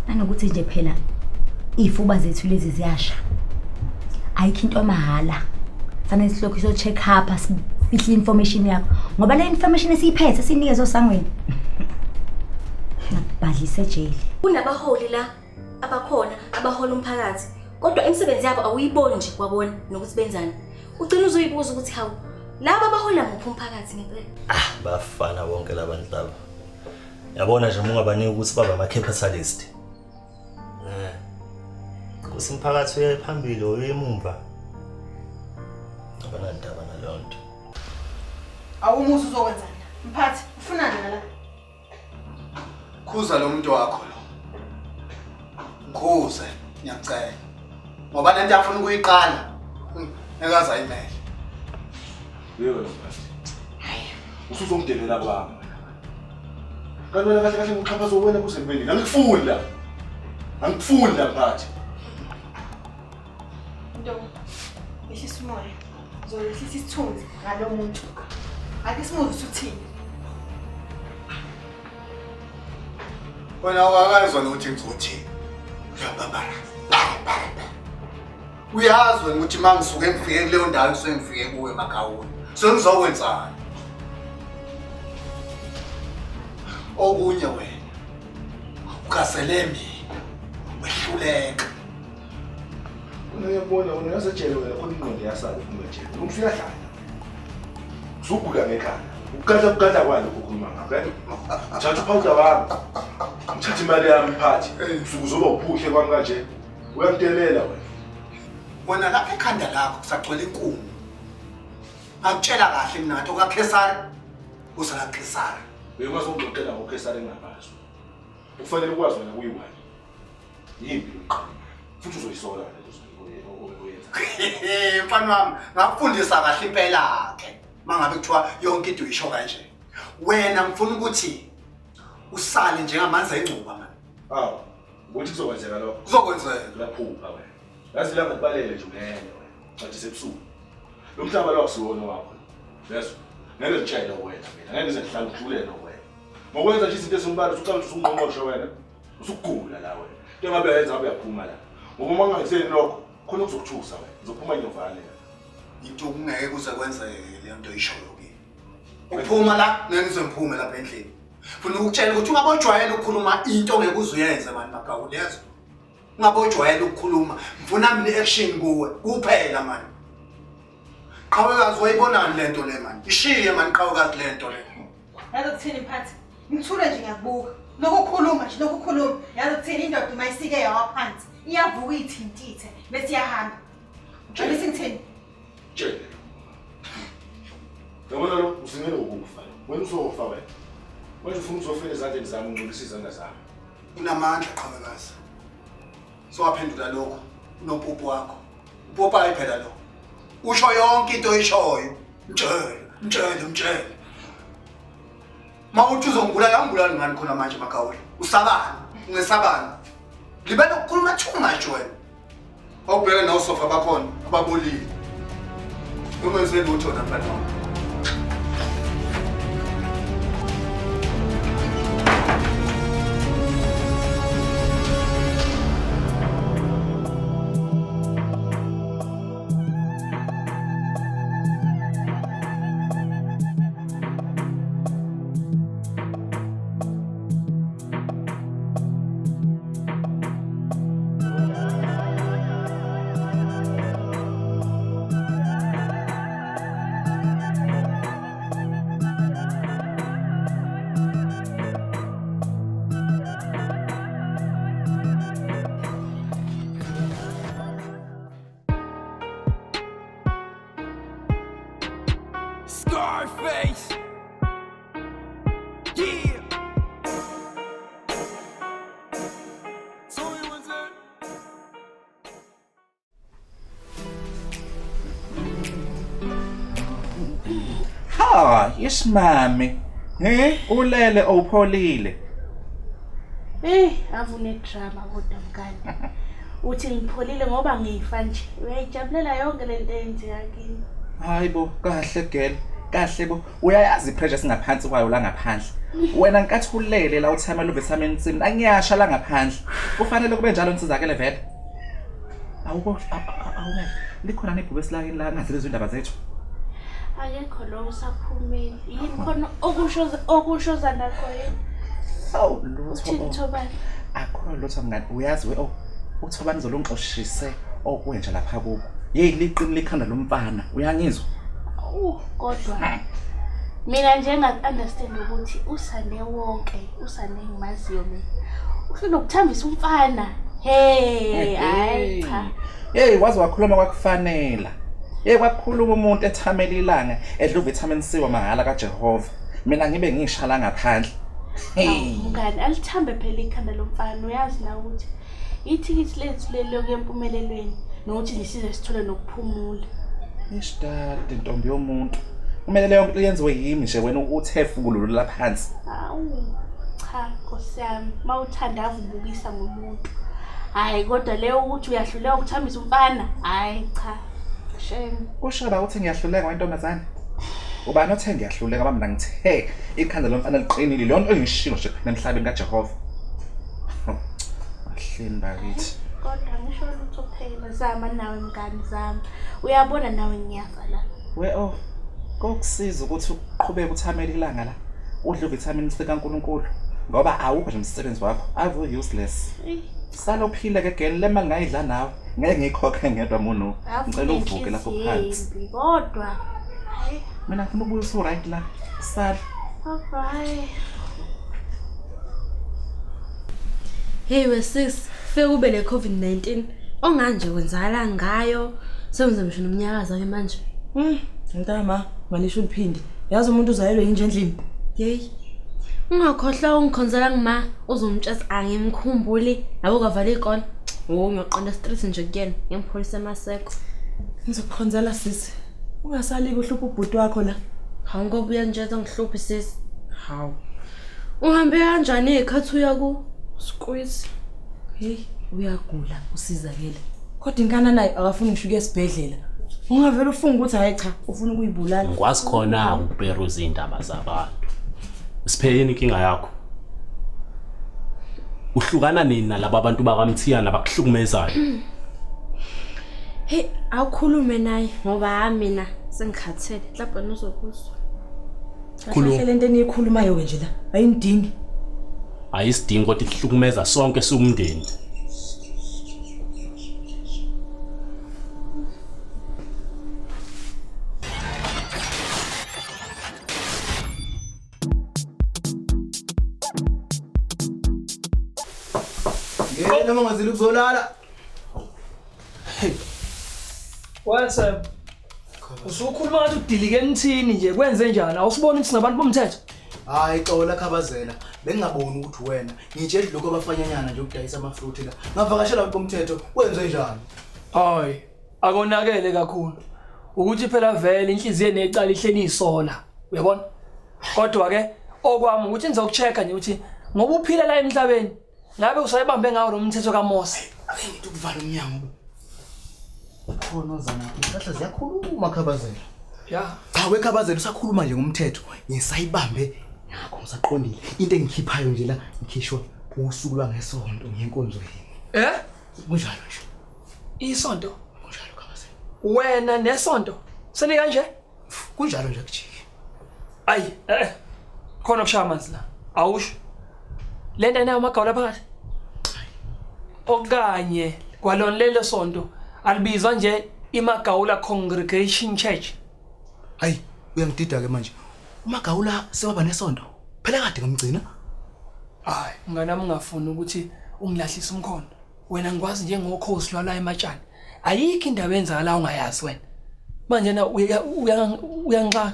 Nanokuthi nje phela iy'fuba zethu lezi ziyasha. Ayikho into emahhala. Fanele silokhu so-check up sifihle information yakho. Ngoba le information esiyiphethe siyinikeze osangweni. Ngakubhadlisa ejele. Kunabaholi la abakhona abahola umphakathi kodwa imisebenzi yabo awuyiboni nje kwabona nokuthi benzani. Ugcina uzuyibuza ukuthi hawu laba bahola muphi umphakathi ngempela. Ah, bafana bonke labantu laba. Yabona nje uma ungabanika ukuthi baba ama-capitalist. Eh. Kuthi umphakathi uye phambili uye emumva. Abanandaba naleyo nto. Awumuzi uzokwenzani? Mphathi, ufunani la? Khuza lo muntu wakho lo. Ngikhuze, ngiyacela. Ngoba lento afuna ukuyiqala, ngeke aze ayimele. Yebo mfati. Usuzongidelela kwami. Kanti wena kahle kahle ngixhaphaza wena kuze kube nini? Angikufuni la. Angikufuni la mphathi. Ntombi, yehlisa umoya. Uzoyehlisa isithunzi ngalo muntu. Ake simuzwe ukuthi uthini. Wena awukakazwa nokuthi ngizothini. Uyababara. Uyazi wena ukuthi uma ngisuke ngifike kuleyo ndawo ngisuke ngifike kuwe Magawula. Sengizokwenzani? Okunye wena ugasele mina wehluleka. Uyabona wena uyasejele wena khona ingqondo yasala uphuma ejele. Umuntu uyahlanya. Usugula ngekhanda. Ukukadla ukukadla kwani lokhu okhuluma ngakho? eh? Thatha uphawuda wami. Ngithatha imali yami mphathi. Usuke uzoba uphuhle kwami kanje. Uyangidelela wena. Wena lapha ekhanda lakho kusagcwele inkungu. Ngakutshela kahle mina ngathi okaKhesari usala Khesari. Uyakwazi ukungixoxela ngoKhesari engingabazi. Kufanele ukwazi wena kuyi-one. Yimpi yokuqala. Futhi uzoyisola lento oyenza. Mfana wami, ngakufundisa kahle impela ke. Mangabe kuthiwa yonke into uyisho kanje. Wena ngifuna ukuthi usale njengamanzi engcuba manje. Awu, ukuthi kuzokwenzeka lokho. Kuzokwenzeka. Uyaphupha wena. Yazi ilanga libalele nje ulele wena. Cathi sebusuku. Lo mhlaba lo akusiwona wakho. Yezwa? Ngeke ngitshele wena mina. Ngeke ngize ngihlale ngidlulele wena. Ngokwenza nje izinto ezimbala usucabanga ukuthi usungqongqoshe wena. Usugula la wena. Into engabe uyayenza ngabe uyaphuma la. Ngoba uma ungangenzeli lokho, khona kuzokuthusa wena. Uzophuma nyovane. Into kungeke kuze kwenzeke leyo nto oyishoyo kimi. Ukuphuma la ngeke ngize ngiphume lapha endlini. Funa ukukutshela ukuthi ungabojwayela ukukhuluma into ongeke uze uyenze mani Magawula yezwa. Ungabojwayela ukukhuluma. Ngifuna mina i-action kuwe kuphela mani. Qhawekazi wayibonani lento le mani? Ishiye mani qhawekazi lento le. Yazi ukuthini mphathi? Ngithule nje ngiyakubuka. Lokhu ukhuluma nje lokhu ukhuluma. Yazi ukuthini indoda uma isike yawa phansi iyavuka ithintithe bese iyahamba. Angithi ngithini? Tshele. Yabona lo usingele ukufa. Wena uzofa wena. Manje ufuna uzofela ezandleni zami ungcolisa izandla zami. Unamandla qhawekazi. Sowaphendula lokho unopopo wakho. Upopayi phela lo. Usho yonke into oyishoyo. Mtshele, mtshele, mtshele. Mawuthi uzongibulala angibulali ngani khona manje Magawula? Usabani? Ungesabani? Libele ukukhuluma too much wena. Awubheke nosofa bakhona ababolile. Ungenze lutho na mfana wami. Scarface. Yeah. Tony was it? Ha, isimame. Eh, ulele awupholile. Eh, ave unedrama kodwa mngani. Uthi ngipholile ngoba ngifa nje. Uyayijabulela yonke lento eyenzeka kimi. Hayi bo, kahle girl. Kahle bo. Uyayazi ipressure singaphansi kwayo la ngaphandle. Wena nkathi ulele la uthamela uvitamin C, mina ngiyasha la ngaphandle. Kufanele kube njalo nsizakele vele. Awuko awungeke. Likhona nebhubesi lakini la ngazi lezi indaba zethu. Akekho lo usaphumile. Yini khona okusho okusho zanakho yini? Awu lutho. Uthini Thobani? Akho lutho mngani uyazi we oh uThobani zolungixoshise okwenja lapha kubo. Yeyi liqini likhanda lomfana uyangizwa? Kodwa mina nje ngaku-understand ukuthi usane wonke usane engimaziyo mina uhlule ukuthambisa umfana hey hayi cha Hey waze wakhuluma kwakufanela. Hey kwakukhuluma umuntu ethamela ilanga edla uvitamin C wamahhala kaJehova. Mina ngibe ngisha la ngaphandle. Hey. Mngani alithambe phela ikhanda lomfana uyazi na ukuthi ithikithi lethu leli lokuya empumelelweni nokuthi nje size sithole nokuphumula. Ishtadi ntombi yomuntu. Kumele leyo nto yenziwe yimi nje wena uthe fukululu la phansi. Awu cha Nkosi yami mawuthanda avubukisa ngomuntu. Hayi kodwa leyo ukuthi uyahluleka ukuthambisa umfana hayi cha. Shame. Kusho la uthi ngiyahluleka wentombazane. Ubani othe ngiyahluleka ngoba mina ngithe ikhanda lomfana liqinile leyo nto engishilo nje phela emhlabeni kaJehova. Ahleni bakithi. Kodwa ngisho lutho phela zama nawe mngani zama. Uyabona nawe ngiyafa la. We oh kokusiza ukuthi uqhubeke uthamele ilanga la. Udle uvitamin C kaNkuluNkulu ngoba awukho nje umsebenzi wakho. Ave useless. Sala uphile ke girl le mali ngayidla nawe. Ngeke ngiyikhokhe ngedwa munu. Ngicela uvuke lapho phansi. Kodwa hayi Mina ngifuna ukubuya usu right la. Sala. bye. Hey we sis, fike kube le COVID-19 onganje kwenzakala ngayo. Sewenza ngisho nomnyakazo ke manje. Mntama, malisho uliphinde. Yazi umuntu uzayelwe yinje endlini. Hey. Ungakhohlwa ungikhonzela ngima uzomtshela angimkhumbuli yabo kwavala ikole. Wo ngiyoqonda street nje kuyena ngimpholisa emaseko. Ngizokukhonzela sisi. Ungasali kuhlupha ubhuti wakho la. Hawu ngoba uyangitshela ngihluphi sisi. Hawu. Uhambe kanjani ekhathi uya ku squeeze? Hey, uyagula usizakele. Kodwa inkana nayo akafuni ngisho ukuya esibhedlela. Ungavela ufunga ukuthi hayi cha, ufuna ukuyibulala. Ngikwazi khona ukuperuza indaba zabantu. Sipheyini inkinga yakho. Uhlukana nini nalaba bantu bakaMthiyana abakuhlukumezayo? Hey, awukhulume naye ngoba mina sengikhathele. Mhlawumbe uzokuzwa. Khuluma. Kahle lento eniyikhulumayo ke nje la. Ayinidingi. Ayisidingo kodwa ihlukumeza sonke siwumndeni. Ngeke noma ungazile ukuzolala. Wese. Usukhuluma ngathi udilike emthini nje kwenze njani? Awusiboni ukuthi singabantu bomthetho? Hayi xola khabazela, bengingaboni ukuthi wena ngitshela lokho abafanyanyana nje ukudayisa amafruit la. Ngavakashela abantu bomthetho, wenze njani? Hayi, akonakele kakhulu. Ukuthi phela vele inhliziyo enecala ihleli isola. Uyabona? Kodwa ke okwami ukuthi ngizokuchecka nje ukuthi ngoba uphila la emhlabeni ngabe usayibambe ngawo lo mthetho kaMose. Ake ngithi ukuvala umnyango. Khona ozana, izihlahla ziyakhuluma khabazela. Ya. Cha wekhabazela usakhuluma nje ngomthetho, ngisayibambe ngakho ngisaqondile. Into engikhiphayo nje la ngikhishwa usuku lwangesonto ngenkonzo yini. Eh? Kunjalo nje. Isonto. Kunjalo khabazela. Wena nesonto. Seni kanje? Kunjalo nje kujiki. Ayi, eh. Khona okushaya amanzi la. Awusho. Lento ayinayo amagawula phakathi. Okanye kwalona lelo sonto alibizwa nje iMagawula Congregation Church. Hayi, uyangidida ke manje. UMagawula sewaba nesonto. Phela kade ngimgcina. Hayi, mngani wami ungafuni ukuthi ungilahlise umkhondo. Wena ngikwazi njengokhosi lwala ematshani. Ayikho indaba eyenzakala ungayazi wena. Manje na uyangixaka.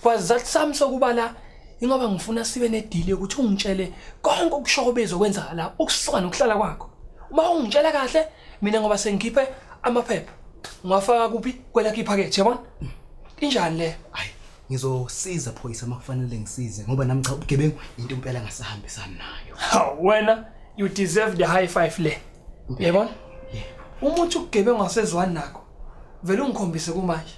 Kwazi sami sokuba la ingoba ngifuna sibe nedili yokuthi ungitshele konke okushokobezi okwenzakala ukusuka nokuhlala kwakho. Uma ungitshela kahle mina ngoba sengikhiphe amaphepha ngiwafaka kuphi kwelakho iphakethe yabona? Injani le? Hayi, ngizosiza phoyisa makufanele ngisize ngoba nami cha ubugebengu into impela ngasahambisani nayo. Hawu wena you deserve the high five le. Yabona? Uma uthi ubugebengu asezwani nakho vele ungikhombise kumanje.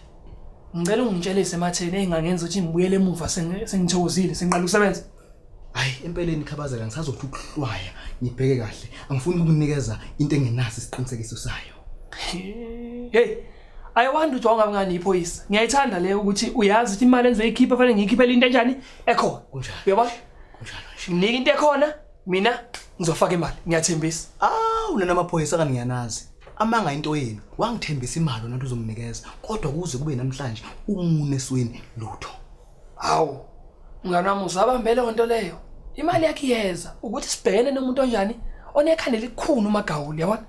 Ngicela ungitshelise ematheni engingangenza ukuthi ngibuyele emuva sengithokozile sengiqala ukusebenza. Hayi empeleni khabazela ngisazothi ukuhlwaya ngibheke kahle. Angifuni ukukunikeza into engenaso isiqinisekiso sayo. Hey, I wonder ukuthi wawungabangani iphoyisa. Ngiyayithanda le ukuthi uyazi ukuthi imali engizoyikhipha fanele ngiyikhiphele into enjani ekhona. Kunjalo. Uyabona? Kunjalo nje. Nginika into ekhona, mina ngizofaka imali. Ngiyathembisa. Awu nina amaphoyisa kani ngiyanazi. Amanga into yenu. Wangithembisa imali wena uzonginikeza kodwa kuze kube namhlanje umune esweni lutho. Hawu. Mngani wami usabambe leyo nto leyo. Imali yakhe iyeza ukuthi sibhekene nomuntu onjani onekhanda elikhulu uMagawuli yabona.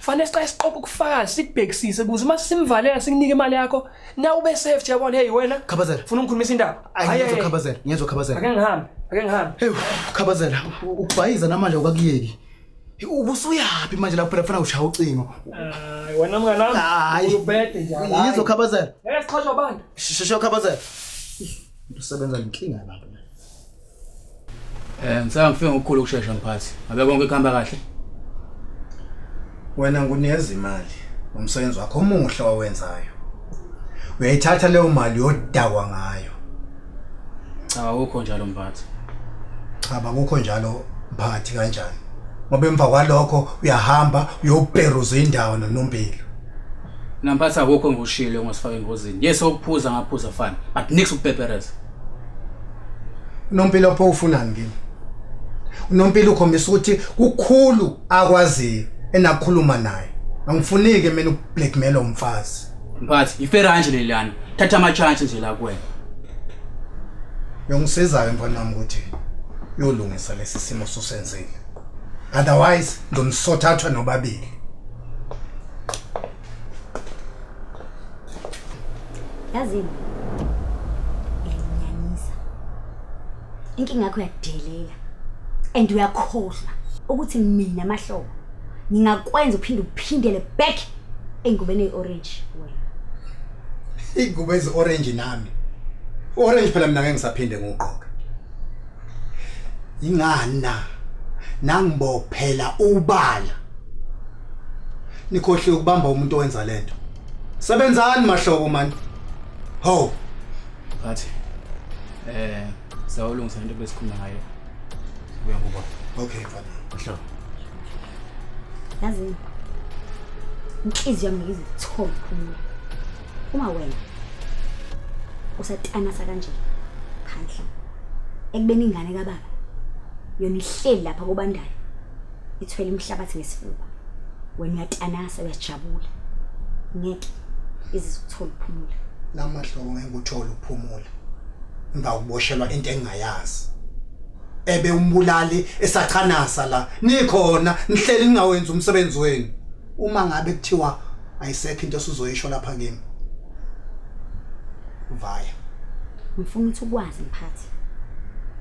Fanele siqale siqoqe ukufakazi sikubhekisise ukuze uma simvalela sikunike imali yakho na ube safe yabona hey wena. Khabazela. Funa ungikhulumisa indaba. Ayi ngiyezwa khabazela, ngiyezwa khabazela. Ake ngihambe, ake ngihambe. Hey khabazela, ukubhayiza namanje awukakuyeki. Ubusuyaphi manje lapho phela kufanele ushaya ucingo. Hayi wena mngani wami. Hayi. Ubhede nje. Ngiyezwa khabazela. Ngeke siqhotshwe abantu. Sheshe khabazela. Usebenza lenkinga yabantu. Ngisake ngifike ngokukhulu ukushesha mphathi. Ngabe konke kuhamba kahle? Wena ngunikeza imali umsebenzi wakho omuhle owenzayo. Uyayithatha leyo mali yodakwa ngayo. Cha akukho njalo mphathi. Cha bakukho njalo mphathi kanjani? Ngoba emva kwalokho uyahamba uyoperuza indawo noNompilo. Mina mphathi akukho engikushilo ongasifaka engozini. Yes ukuphuza ngaphuza fine, but nix ukupepereza. uNompilo pho ufunani kimi? uNompilo ukhombisa ukuthi kukhulu akwaziyo enakhuluma naye. Angifunike mina ukublackmail umfazi. Mphathi, iferanje lelana. Thatha ama chance nje la kuwena. Uyongisiza ke mfana wami ukuthi uyolungisa lesi simo susenzile. Otherwise ngizonisothathwa nobabili. Yazini? Uyanginyanyisa. Inkinga yakho uyadelela and uyakhohlwa ukuthi mina mahlobo ngingakwenza uphinde uphindele back engubeni eyi-orange wena. Ingubo ezi orange nami. Orange phela mina ngeke ngisaphinde ngiwugqoke. Ingani na? Nangibophela ubala. Nikhohliwe ukubamba umuntu owenza lento. Sebenzani mahlobo man. Ho. Mphathi. Sawulungisa into besikhuluma ngayo. Sibuya ngubona. Okay mfana. Mahlobo. Yazini? Inhliziyo yami ngeke izithole ukuphumula. Uma wena usatanasa kanje phandle ekubeni ingane kababa yona ihleli lapha kobandayo ithwele umhlabathi ngesifuba wena uyatanasa uyajabula ngeke izizukuthola ukuphumula. Namahlobo ngeke uthole ukuphumula. Emva kokuboshelwa into engingayazi. Ebe umbulali esachanasa la. Nikhona nihleli ningawenzi umsebenzi wenu. Uma ngabe kuthiwa ayisekho into osuzoyisho lapha kimi. Vaya. Ngifuna ukuthi ukwazi mphathi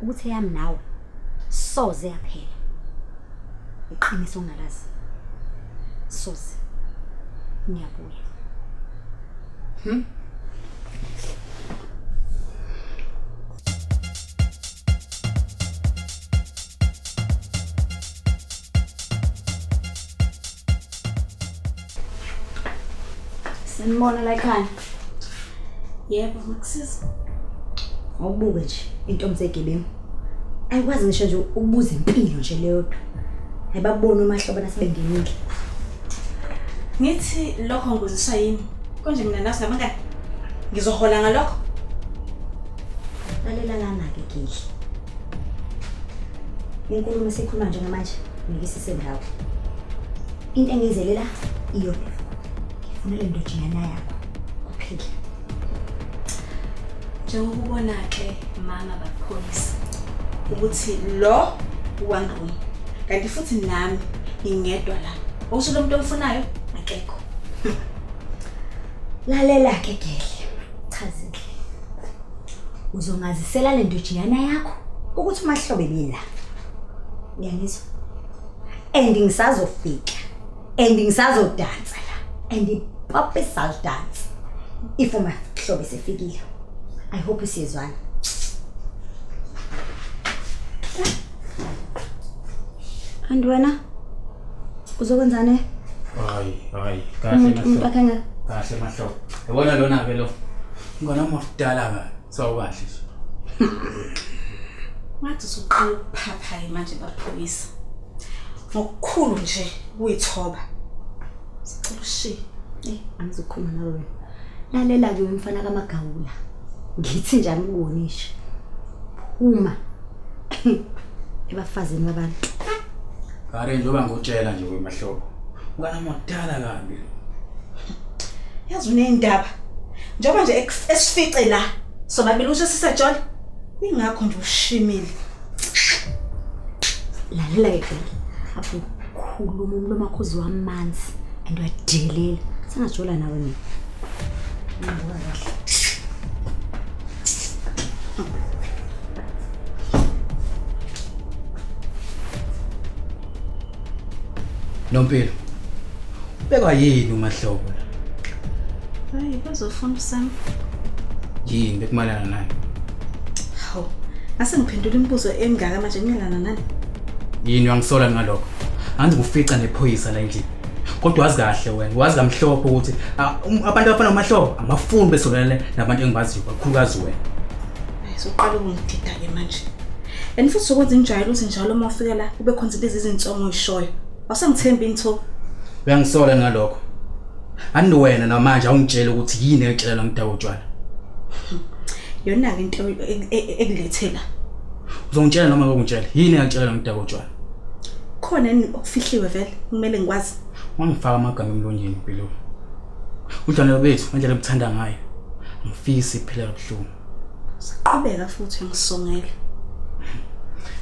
ukuthi eyami nawe soze yaphela. Iqiniso ongalazi. Soze. Ngiyabuya. Sanibona la ekhaya. Yebo, ngakusiza. Awubuke nje intombi zegebengu. Ayikwazi ngisho nje ukubuza impilo nje leyodwa. Ayibabona umahlobo nasebengenile. Ngithi lokho ngikuziswa yini? Konje mina nawe sinabangani? Ngizohola ngalokho. Lalela lana-ke Gili. Inkulumo esikhuluma njengamanje ngeke sisendawo. Into engiyizelela iyodwa. Ngifuna le ndojiyana yakho kuphela. Njengoba ubona-ke mama bapholisa ukuthi lo one room kanti futhi nami ngingedwa la. Okusho lo muntu omfunayo akekho. Lalela-ke Geli. Chazile. Uzongazisela le ndojiyana yakho ukuthi umahlobo ebila. Uyangizwa? And ngisazofika. And ngisazodansa la. And ipope dance. If umahlobo esefikile. I hope siyezwana. And wena uzokwenzani? Hayi, hayi, kahle Umuntu umuntu mahlobo. akhe ngaka. Kahle mahlobo. Yabona lona ke lo. Ngona mawudala ka. Sawukahle nje. Ngathi usuqala ukuphapha-ke manje baphoyisa. Ngokukhulu nje ukuyithoba. Sicela ushiye. Eh, angizukhuluma nawe wena. Lalela-ke wemfana kaMagawula. Ngithi nje angikubonishe. Phuma. Ebafazini babantu. Kare njengoba ngikutshela nje wemahlobo. Mngani wami wakudala kabi lo. Yazi uney'ndaba. Njengoba nje esifice la sobabili usho sisejole. Ingakho nje ushimile. Lalela-ke girl. Apho khuluma umlomo wakho uze wamanzi and uyadelela. Sengajola nawe mina. Ngibuka kahle. Nompilo. Ubekwa yini umahlobo la? Hayi bazofuna uSam. Yini bekumalana naye? Hawu. Ngase ngiphendula imibuzo emingaka manje ngimelana nani? Yini uyangisola ngalokho? Angithi kufica nephoyisa la endlini. Kodwa wazi kahle wena, wazi kamhlophe ukuthi abantu abafana nomahlobo abafuni besondelane nabantu engibaziyo, kakhulukazi wena. Hayi soqala ukungidida ke manje. And futhi sokwenza injayelo ukuthi njalo uma ufika la kube khona izinto ezizinsongo oyishoyo. Awusangithembi into. Uyangisola ngalokho. Ani wena namanje awungitshela ukuthi yini ekutshela ngidakwa utshwala. Yona ke into ekulethela. Uzongitshela noma ngokungitshela yini ekutshela ngidakwa utshwala? Khona yini okufihliwe vele kumele ngikwazi. Wangifaka amagama emlonyeni Mpilo. Udlwane bethu ngendlela obuthanda ngayo. Angifisi iphele kabuhlungu. Saqhubeka futhi ngisongela.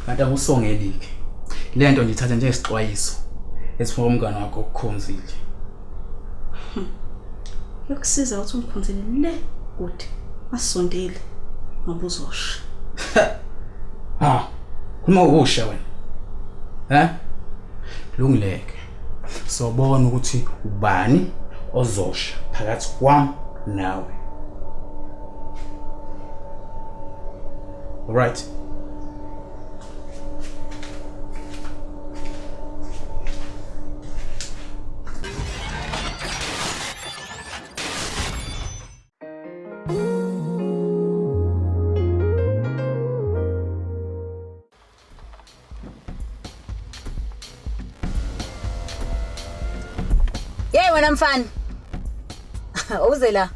Kanti akusongeli-ke. Le nto ngiyithatha njengesixwayiso esiphuma kumngane wakho okukhonzile. Yokusiza ukuthi ungikhonzele le kude. Asondele ngoba uzosha. Ha. Khuluma ukusha wena. Eh? Lungileke. Sobona ukuthi ubani ozosha phakathi kwami nawe. Alright. Yey wena mfana. Uze la.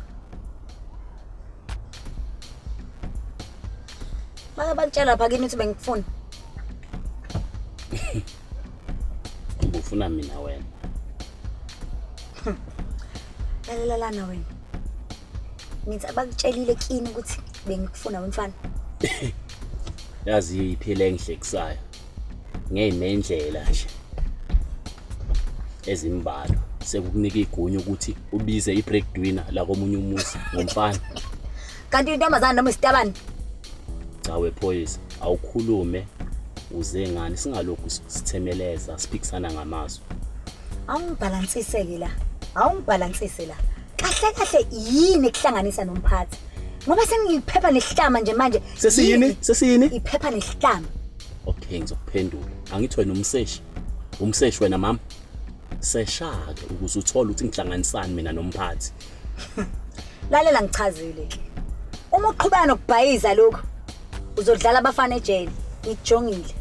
Bake bakutshela lapha kini ukuthi bengikufuna. Ubufuna mina wena. Lalela lana wena. Ngithi abakutshelile kini ukuthi bengikufuna wena mfana. Yazi yiphile engihlekisayo. Ngeyinendlela nje. Ezimbalwa sekukunika igunya ukuthi ubize ibreadwinner la komunye umuzi ngomfana. Kanti intombazana noma isitabane? Cha wephoyisa awukhulume uze ngani singalokhu sithemeleza siphikisana ngamazwi. Awungibhalansise-ke la. Awungibhalansise la. Kahle kahle yini ekuhlanganisa nomphathi? Ngoba sengiyiphepha nesihlama nje manje. Sesiyini? Sesiyini? Iphepha nesihlama. Okay ngizokuphendula. Angithi wena umseshi. Umseshi wena mama. Sesha-ke ukuze uthole ukuthi ngihlanganisani mina nomphathi. Lalela ngichazile ke. Uma uqhubeka nokubhayiza lokhu uzodlala abafana ejele. Ngikujongile.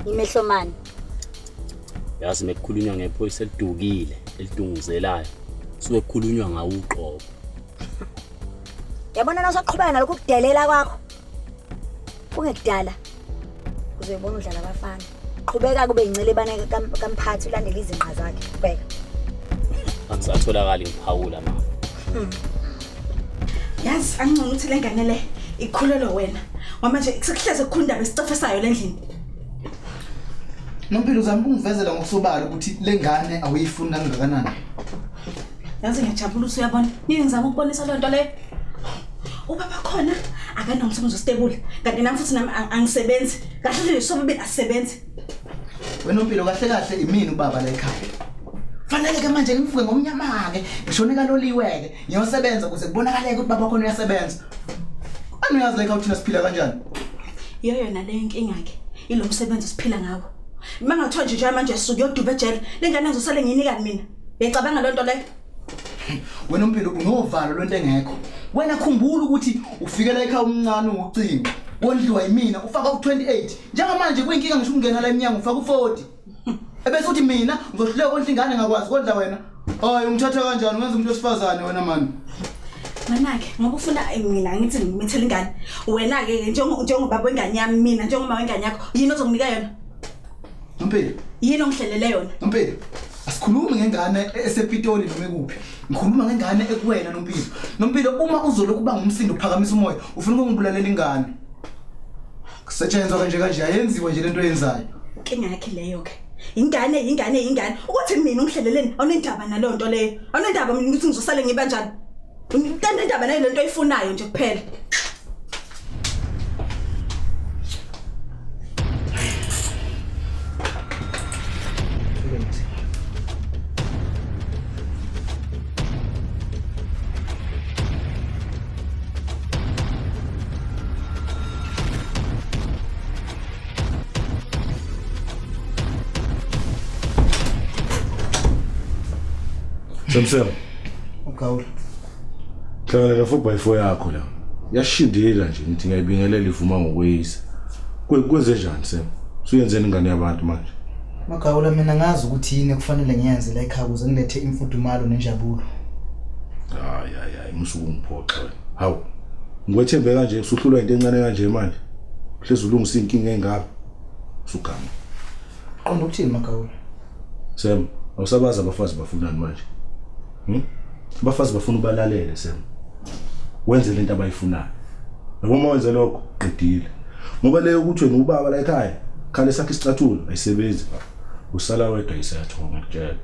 Imehlomani. Yazi mekukhulunywa ngephoyisa elidukile, elidunguzelayo. Suke kukhulunywa ngawo uqobo. Yabona na usaqhubeka nalokhu kudelela kwakho. Kungekudala uzoyibona udlala abafana. Qhubeka kube incelebane kamphathi ulandele izinqa zakhe. Qhubeka. Angisatholakali ngiphawula mama. Yazi angcono ukuthi le ngane le ikhulelwe wena. Ngoba manje sekuhleze kukhona indaba esicefesayo le ndlini. Nompilo uzama ukungivezela ngokusobala ukuthi le ngane awuyifuni kangakanani. Yazi ngiyajabula ukuthi uyabona. Nini ngizama ukubonisa le nto leyo. Ubaba khona akanamsebenzi ostable. Kanti nami futhi nami angisebenzi. Kahle nje sobabili asisebenzi. Wena Nompilo kahle kahle imini ubaba la ekhaya. Fanele ke manje ngivuke ngomnyama ke, ngishone kaloliwe ke, ngiyosebenza ukuze kubonakaleke ukuthi baba khona uyasebenza. Ani uyazi la ekhaya thina siphila kanjani? Iyo yona le inkinga ke. Ilo msebenzi esiphila ngawo. Uma ngathiwa nje nje manje suku yoduba ejele, le ngane ngizosale ngiyinikani mina? Uyayicabanga le nto leyo? Wena Nompilo unovalo lwento engekho. Wena khumbula ukuthi ufike la ekhaya umncane ucingo. Wondliwa yimina ufaka u28. Njengamanje kuyinkinga ngisho ukungena la emnyango ufaka u40. Ebese uthi mina ngizohluleka kondla ingane ngakwazi kondla wena. Hayi ungithatha kanjani ungenza umuntu wesifazane wena mani. Wena-ke ngoba ufuna mina ngithi ngimithele ingane. Wena-ke njengobaba wengane yami mina njengoma wengane yakho yini ozonginika yona? Nompilo. Yini ongihlelele yona? Nompilo. Asikhulumi ngengane esePitoli noma ekuphi. Ngikhuluma ngengane ekuwena Nompilo. Nompilo uma uzolokhu uba ngumsindo uphakamisa umoya ufuna ukungibulalela ingane. Kusetshenzwa kanje kanje ayenziwa nje lento oyenzayo. Inkinga yakhe leyo ke. Ingane ingane ingane ukuthi mina ungihleleleni awunendaba naleyo nto leyo. Awunendaba mina ukuthi ngizosale ngiba njani. Ngintanda indaba nayo lento oyifunayo nje kuphela. Samsam. Ugawula. Hlangana na 4x4 yakho la. Yashindela nje ngithi ngiyayibingelela ivuma ngokweyisa. Kwenze njani Sam? Usuyenzeni ingane yabantu manje? Magawula mina ngazi ukuthi yini ekufanele ngiyenze la ekhaya ukuze ngilethe imfudumalo nenjabulo. Hayi hayi hayi musuku ungiphoxa wena. Hawu. Ngikwethembe kanje usuhlulwa into encane kanje manje. Hlezi ulungisa inkinga engaka. Usugama. Qonda ukuthini Magawula? Sam, awusabazi abafazi bafunani manje. Abafazi bafuna ubalalele Sam. Wenze lento abayifunayo. Yabo uma wenze lokho qedile. Ngoba leyo ukuthi wena ubaba la ekhaya, khale sakhe isicathulo ayisebenzi. Usala wedwa isayathoka ngikutshela.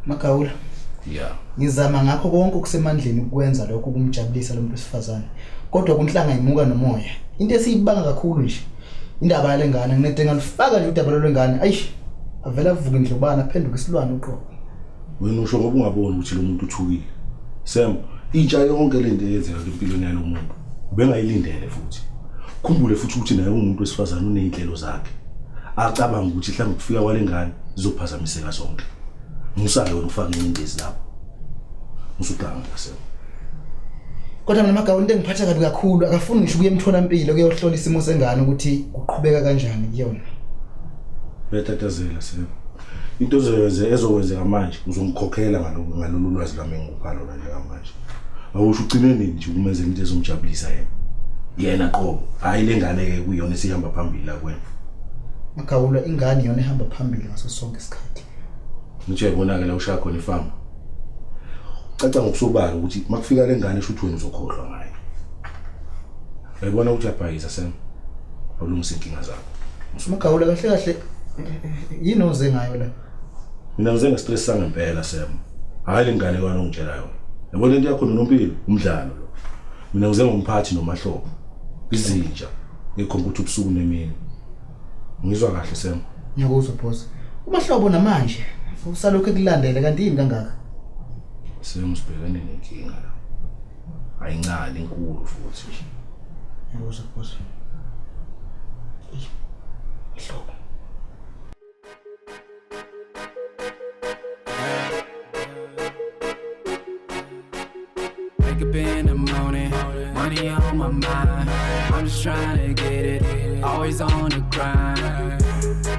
Magawula. Yeah. Ngizama ngakho konke okusemandleni ukwenza lokho ukumjabulisa lo muntu wesifazane. Kodwa kunhlanga imuka nomoya. Into esiyibanga kakhulu nje indaba yale ngane nginede ngalifaka nje udaba lwengane. Ayish avela avuke indlobana aphenduke isilwane uqobo. Wena usho ngoba ungaboni ukuthi lo muntu uthukile. Sam, intsha yonke lento eyenzeka empilweni yalo muntu ubengayilindele futhi. Khumbule futhi ukuthi naye umuntu wesifazane unezinhlelo zakhe. Acabanga ukuthi mhlawumbe ukufika kwalengane zizophazamiseka zonke. Musa-ke wena ufake ingcindezi lapho. Usuganga Sam. Kodwa mina Magawula into engiphatha kabi kakhulu akafuni ngisho ukuya emtholampilo kuyohlola isimo sengane ukuthi kuqhubeka kanjani kuyona. Uyatatazela Sam. Into ozoyenza ezokwenzeka manje uzongikhokhela ngalolu ngalolu lwazi lwami engikupha lona njengamanje. Awusho ugcine nini nje ukumenzela into ezomjabulisa yena. Yena qobo, hhayi le ngane ke kuyona esihamba phambili la kuwena. Magawula ingane iyona ehamba phambili ngaso sonke isikhathi. Ngithi uyayibona-ke la ushaya khona ifama. Caca ngokusobala ukuthi makufika le ngane shuthi wena uzokhohlwa ngayo. Uyayibona ukuthi uyabhayiza Sam. Awulungisa inkinga zakho. Magawula kahle kahle yini oze ngayo la? Mina ngize nge-stress sangempela Sam. Hhayi le ngane kwana ongitshela yona. Yabona into yakho noNompilo umdlalo lo. Mina ngize ngomphathi nomahlobo. Izinja ngikhomputha ubusuku nemini. Ngizwa kahle Sam. Ngiyakuzwa boss. Umahlobo namanje usalokhu ekulandele kanti yini kangaka? Sam sibhekene nenkinga la. Ayincane inkulu futhi nje. Ngiyakuzwa boss. Hlobo. Wake up in the morning, money on my mind. I'm just trying to get it, always on the grind.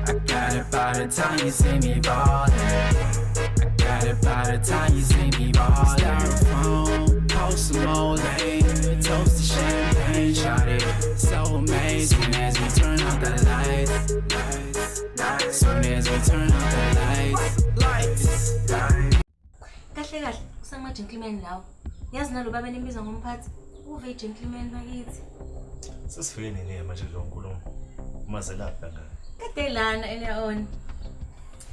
I got it by the time you see me ballin'. I got it by the time you see me ballin'. Styrofoam, post some Olay, toast the champagne, shot it. So amazing as we turn out the lights. Soon as we turn out the lights, lights, lights. Kahle kahle usama gentleman lawo. Yazi nalo baba nimbiza ngomphathi. Uve gentleman bakithi. Sesifike nini manje kulo nkulumo? Umazelaphi kangaka? Kade lana earlier on.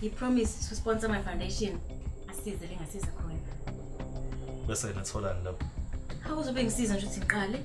He promised to sponsor my foundation. Asize lengasiza khona. Bese natholani lapho? Hawu uzobe ngisiza nje ukuthi ngiqale.